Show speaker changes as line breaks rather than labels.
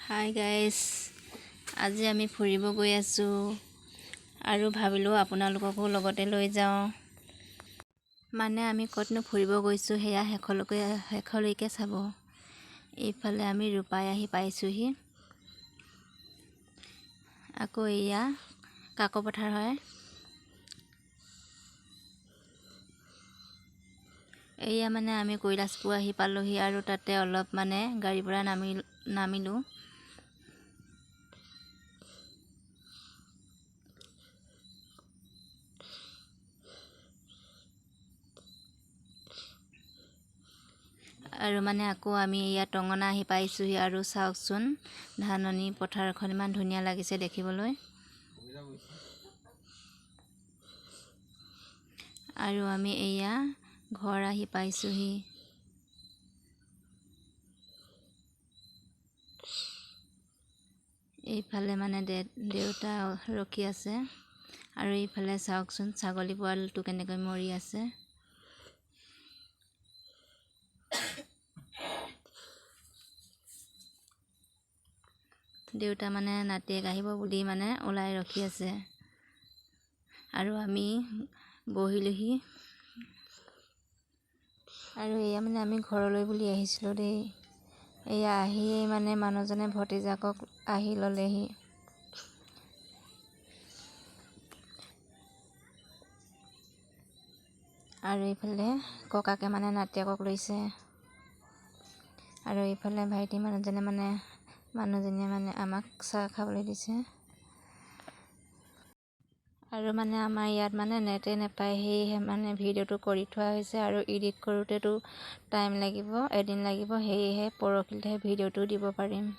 Hi guys, আজি আমি ফুৰিব গৈ আছোঁ আৰু ভাবিলোঁ আপোনালোককো লগতে লৈ যাওঁ। মানে আমি ক'তনো ফুৰিব গৈছোঁ সেয়া শেষলৈকে চাব। এইফালে আমি ৰূপাই আহি পাইছোঁহি। আকৌ এয়া কাকপথাৰ হয়। এয়া মানে আমি কৈলাশপুৰ আহি পালোহি আৰু তাতে অলপ মানে গাড়ীৰ পৰা নামিলোঁ। আৰু মানে আকৌ আমি ইয়াত টঙনা আহি পাইছোঁহি। আৰু চাওকচোন ধাননি পথাৰখন ইমান ধুনীয়া লাগিছে দেখিবলৈ। আৰু আমি এয়া ঘৰ আহি পাইছোঁহি। এইফালে মানে দেউতা ৰখি আছে। আৰু এইফালে চাওকচোন ছাগলী পোৱালিটো কেনেকৈ মৰি আছে। দেউতা মানে নাতিয়েক আহিব বুলি মানে ওলাই ৰখি আছে। আৰু আমি বহিলোহি। আৰু এয়া মানে আমি ঘৰলৈ বুলি আহিছিলোঁ দেই। এয়া আহিয়েই মানে মানুহজনে ভতিজাকক আহি ল'লেহি। আৰু এইফালে ককাকে মানে নাতিয়েকক লৈছে। আৰু এইফালে ভাইটি মানুহজনীয়ে মানে আমাক চাহ খাবলৈ দিছে। আৰু মানে আমাৰ ইয়াত মানে নেটে নাপায়, সেয়েহে মানে ভিডিঅ'টো কৰি থোৱা হৈছে। আৰু এডিট কৰোঁতেতো টাইম লাগিব, এদিন লাগিব, সেয়েহে পৰহিলৈহে ভিডিঅ'টো দিব পাৰিম।